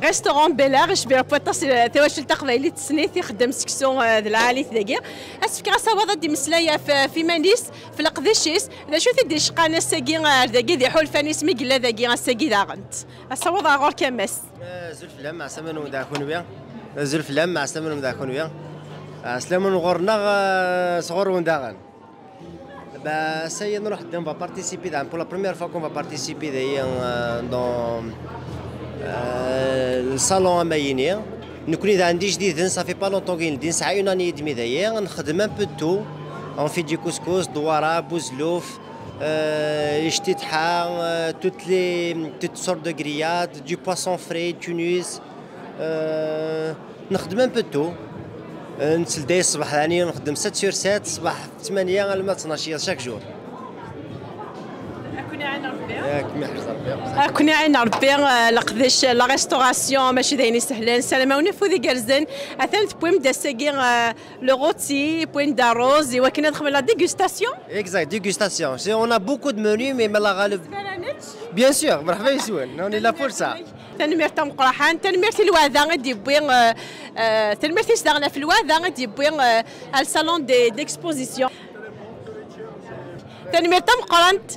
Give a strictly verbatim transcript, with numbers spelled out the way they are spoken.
Restaurant Bel Air, icbi ɣef waṭas, eh, tawacult taqbaylit tesnit, ixeddem seksu, eh, d lɛali-t dagi. Ad s-fkeɣ asawaḍ ad d-imeslay ɣef, eh, ɣef iman-is, ɣef leqdic-is, d acu i t-id-icqan ass-agi, eh, ar dagi d iḥulfan-is mi yella dagi ass-agi daɣen. Asawaḍ ɣer ɣur-k a Mass. Azul fell-am, ɛeslama-nwen daɣ kunwi. Azul fell-am, ɛeslama-nwen daɣ kunwi. Ɛeslama-nwen ɣur-neɣ, eh, sɣur-wen daɣen. Bah, ça y est, nruḥ, on va participer dans, pour la première fois qu'on va participer d'ailleurs, euh, dans euh, le salon à Mayini. Nous connaissons des gens, ça fait pas longtemps qu'il dit, ça a une année et demie d'ailleurs. On fait un peu de tout. On fait du couscous, dwara, bouzlouf, euh, ijtitha, euh, toutes les toutes sortes de grillades, du poisson frais, tunis. Euh, نخدم un peu de tout. نتسلداي الصباح ثاني، نخدم sept sur sept، صباح ثمانية لما اثناش chaque jour. ياك ما يحفظ ربي. Ad ken-iɛin Rebbi, eh, leqdic, la restauration, mačči d ayen isehlen. Ssarameɣ-awen afud igerrzen. Atan tewwim-d ass-agi, eh, le rôti, tewwim-d rruẓ, i wakken ad xedmen la dégustation. Exact, dégustation. C'est, on a beaucoup de menus, mais ma la غالب. Bien sûr, مرحبا يسون. On est là pour ça. Tanemmirt tameqqrant, tanemmirt i lweɛda i d-yewwi, eh, eh, tanemmirt-is daɣen ɣef lweɛda i d-yewwi, eh, ar le salon de, d'exposition. Tanemmirt tameqqrant.